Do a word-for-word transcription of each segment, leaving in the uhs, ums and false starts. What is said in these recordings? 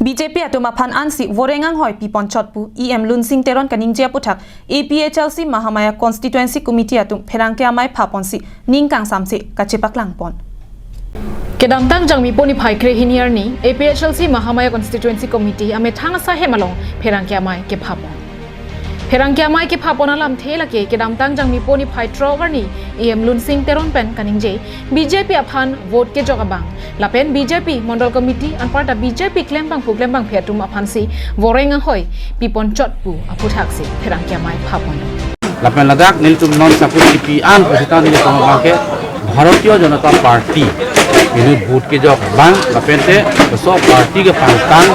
B J P atum aphan ansi voreng anghoi pipon chot pu E M Lunsing Teron kaningje aputhak A P H L C Mahamaya Constituency Committee atum pherangke amei phaponsi ning kangsamse kachepaklangpon. Kedamtang Jangmipo niphai krehini arni A P H L C Mahamaya Constituency Committee amethang asai hem along pherangke amei kephapon. Pherangke amei kephapon alamthe lake kedamtang Jangmipo niphai throk arni E M Lunsing Teron pen kaningje B J P aphan vote kejok abang lapen B J P Mondol Committee anparta B J P klembangphu klembangphi atum aphansi voreng anghoi pipon chot pu aputhaksi pherangke amei phapon. Lapen ladak nelitum non sakuri kipi an pusita nelitum abangke Bharatiya Janata Party inut vote kejok abang lapente keso party kepangtang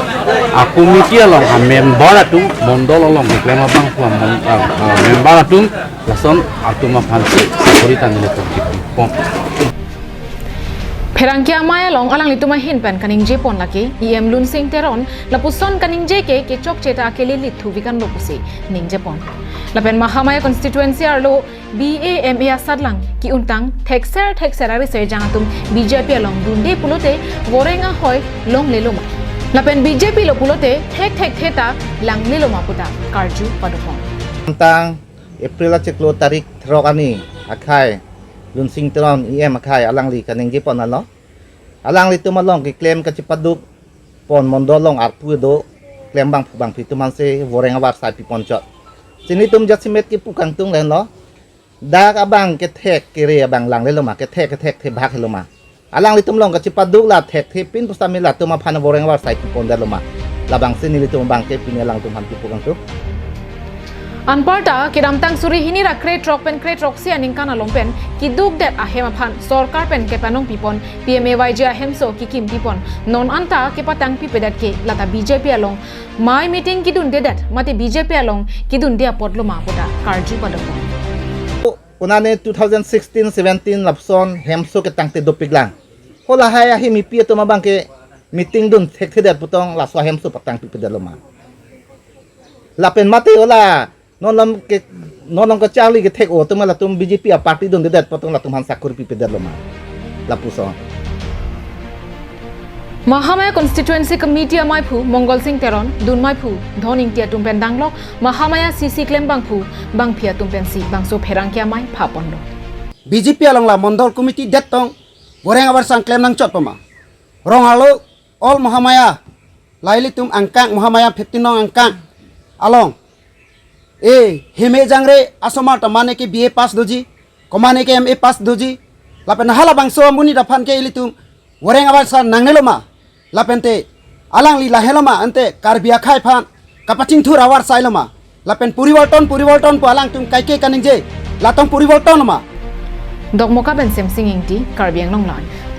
a committee along a member atum mondol along keklem abangphu a mon-, a, a, member atum lason atum aphansi sakuri ta nelitum kipipon. Pherangke amei along alanglitum ahin pen kaningjepon lake E M Lunsing Teron lapuson kaningje ke kechokche ta akele lithuvik anlo pusi ningjepon. Lapen Mahamaya Constituency arlo B A M A asatlang ki-untang thekser thekser ariser jang atum B J P along dunde pulote voreng anghoi longleloma. Lapen B J P lo pulote thek thekthe ta langleloma puta karju padopon. Tang April achiklo tarik throk arni akhai Lunsing Teron E M akhai alangli kaningjepon anlo. Alanglitum along keklem kachepaduk pon mondol along arpu do klembangphu bangphi atum aphansi voreng avarsai pipon chot. Sinitum jasemet kipu kangtung lenlo. Dak abang kethek kere abang langleloma, kethek kethek thebhak heloma. Alanglitum along kachepaduk la thekthe pin pusitame latum aphan voreng avarsai pipon daloma. Labangsi nelitum abangke pini alangtum aphan kipu kangtung. Anparta kedamtang suri hini ra kre throk pen kre throksi aningkan along pen kidukdet ahem aphan sorkar pen kepanong pipon P M A Y G ahemso kikim pipon non anta kepatang pipedet ke lata B J P along mei meeting kidundedet mate B J P along kidunde apot loma puta karju padopon. Konane two thousand sixteen seventeen lapuson hemso ketangte dopiklang. Hala hai ahimipi atum abangke meeting dun thekthedet putong laso ahemso patang pipedet loma. Lapen mate hala non along ke, non along kacharli kethek-o atum latum B J P a party dundedet putong latum aphan sakuri pipedet loma. Lapuson. Mahamaya Constituency Committee ameiphu Mongol Sing Teron, dun meiphu Dhon Ingti atum pen danglok Mahamaya C C klembangphu bangphi atum pensi bangso pherangke amei phaponlo. B J P along la Mondol Committee det tong voreng avarsai klem nangchot poma. Rong arlo all Mahamaya, la ilitum angkang Mahamaya fifteen nong angkang along e heme jangre asomar ta mane ke B A pass doji, komane ke M A pass doji, lapen halabangso amonit aphan ke ilitum voreng avarsai nangneloma, lapente alangli laheloma ante Karbi akhai aphan kapachingthur avarsai loma, lapen poriborton poriborton pu alangtum kaike kaningje, latong poriborton loma. Dokmoka pen Semsing Ingti, Karbi Anglong Live.